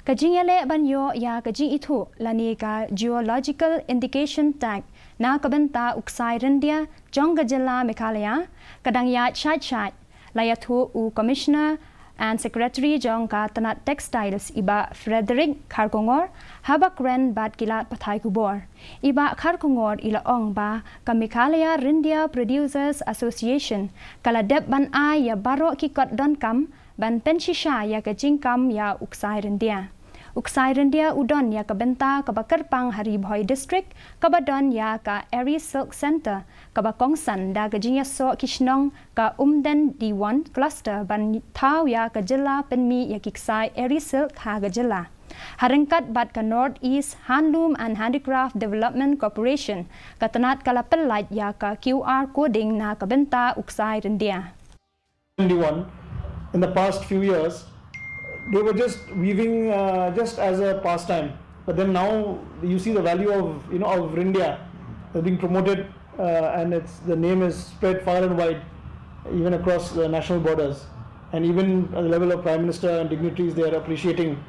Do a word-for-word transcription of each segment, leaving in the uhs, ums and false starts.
Ka jingïaleh ban ïoh ïa ka jingithuh lane ka Geological Indication Tag na ka bynta u ksai ryndia jong ka jylla Meghalaya, ka dang ïaid shait shait, la ïathuh u Commissioner and Secretary jong ka tnat Textiles, i Bah Frederick Kharkongor, haba kren bad ki lad pathai khubor. I Bah Kharkongor i la ong ba ka Meghalaya Ryndia Producers Association ka la dep ban ai ïa baroh ki kot donkam ban pynshisha ïa ka jingkam ïa u ksai ryndia. U ksai ryndia u don ïa ka bynta kaba kyrpang ha Ri Bhoi District, kaba don ïa ka Eri Silk Centre, kaba kongsan da ka jingïasoh ki shnong ka Umden Diwon Cluster ban thaw ïa ka jylla pynmih ïa ki ksai Eri Silk ha ka jylla. Ha ryngkat bad ka North East Handloom and Handicraft Development Corporation, ka tnat ka la pyllait ïa ka Q R coding na ka bynta u ksai ryndia. twenty-one, in the past few years, they were just weaving uh, just as a pastime. But then now you see the value of, you know, of Rindia being promoted, uh, and it's the name is spread far and wide, even across the national borders. And even at the level of Prime Minister and dignitaries, they are appreciating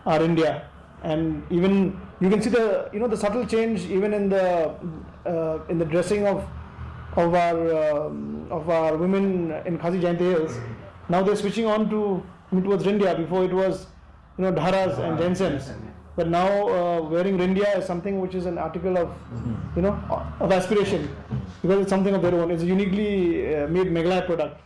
our India. And even you can see the, you know, the subtle change even in the uh, in the dressing of of our um, of our women in Khasi Jaintia Hills. Now they're switching on to, I mean, towards Rindia. Before it was, you know, dharas and jainsens, but now uh, wearing Rindia is something which is an article of, you know, of aspiration, because it's something of their own. It's a uniquely uh, made Meghalaya product.